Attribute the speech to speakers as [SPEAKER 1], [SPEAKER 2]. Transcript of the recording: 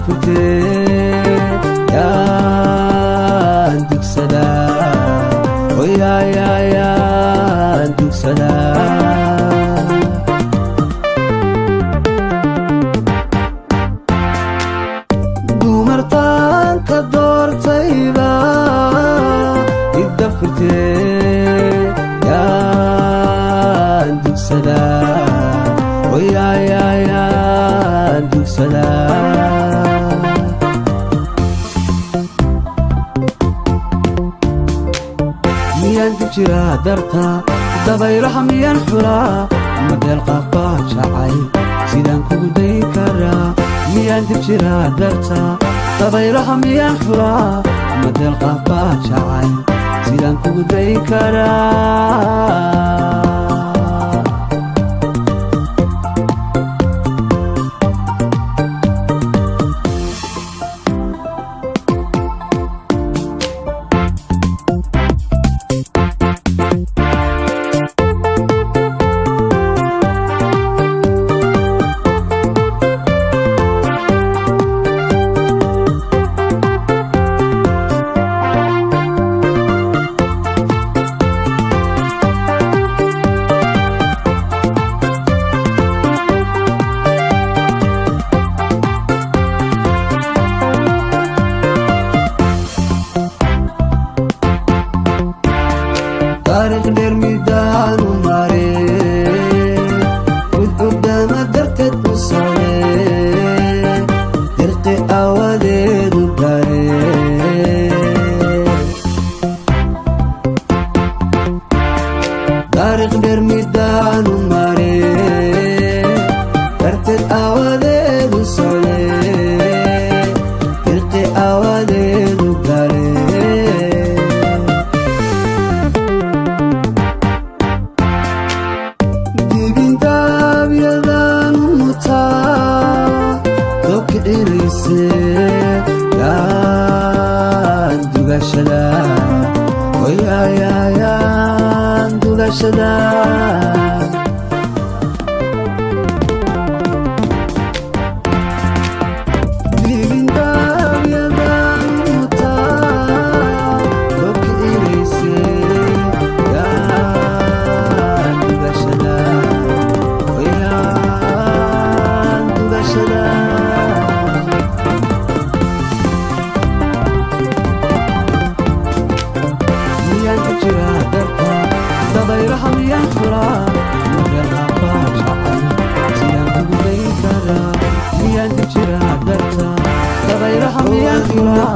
[SPEAKER 1] Idafurtee yaan dugsadaa, oyayayaan dugsadaa. Dumartaanka doortayba idafurtee yaan dugsadaa, oyayayaan dugsadaa. Miyaan dib jiraa darta dabaylaha, miyaan xulaa madeel qaaf baa jacay sidaan kugu dayn karaa? Miyaan dib jiraa darta dabaylaha, miyaan xulaa madeel qaaf baa jacay sidaan kugu dayn karaa? Taariikh dheer midaanu mare, gudcurdama darteed u socde, dirqi aawadeedu gare. Taariikh dheer midaanu mare, darteed aawadeedu socde, dirqi aawadeedu gare. Dibindaabyadaanu mutaa doo kicinayse yaan dugashada, oyayayaan dugashada. Dibindaabyadaanu mutaa doo kicinayse yaan dugashada, oyaan dugashada. Miyaan ku jiraa darta dabaylaha, miyaan xulaa madeel qaaf baa jacay sidaan kugu dayn karaa? Miyaan ku jiraa darta dabaylaha, miyaan xulaa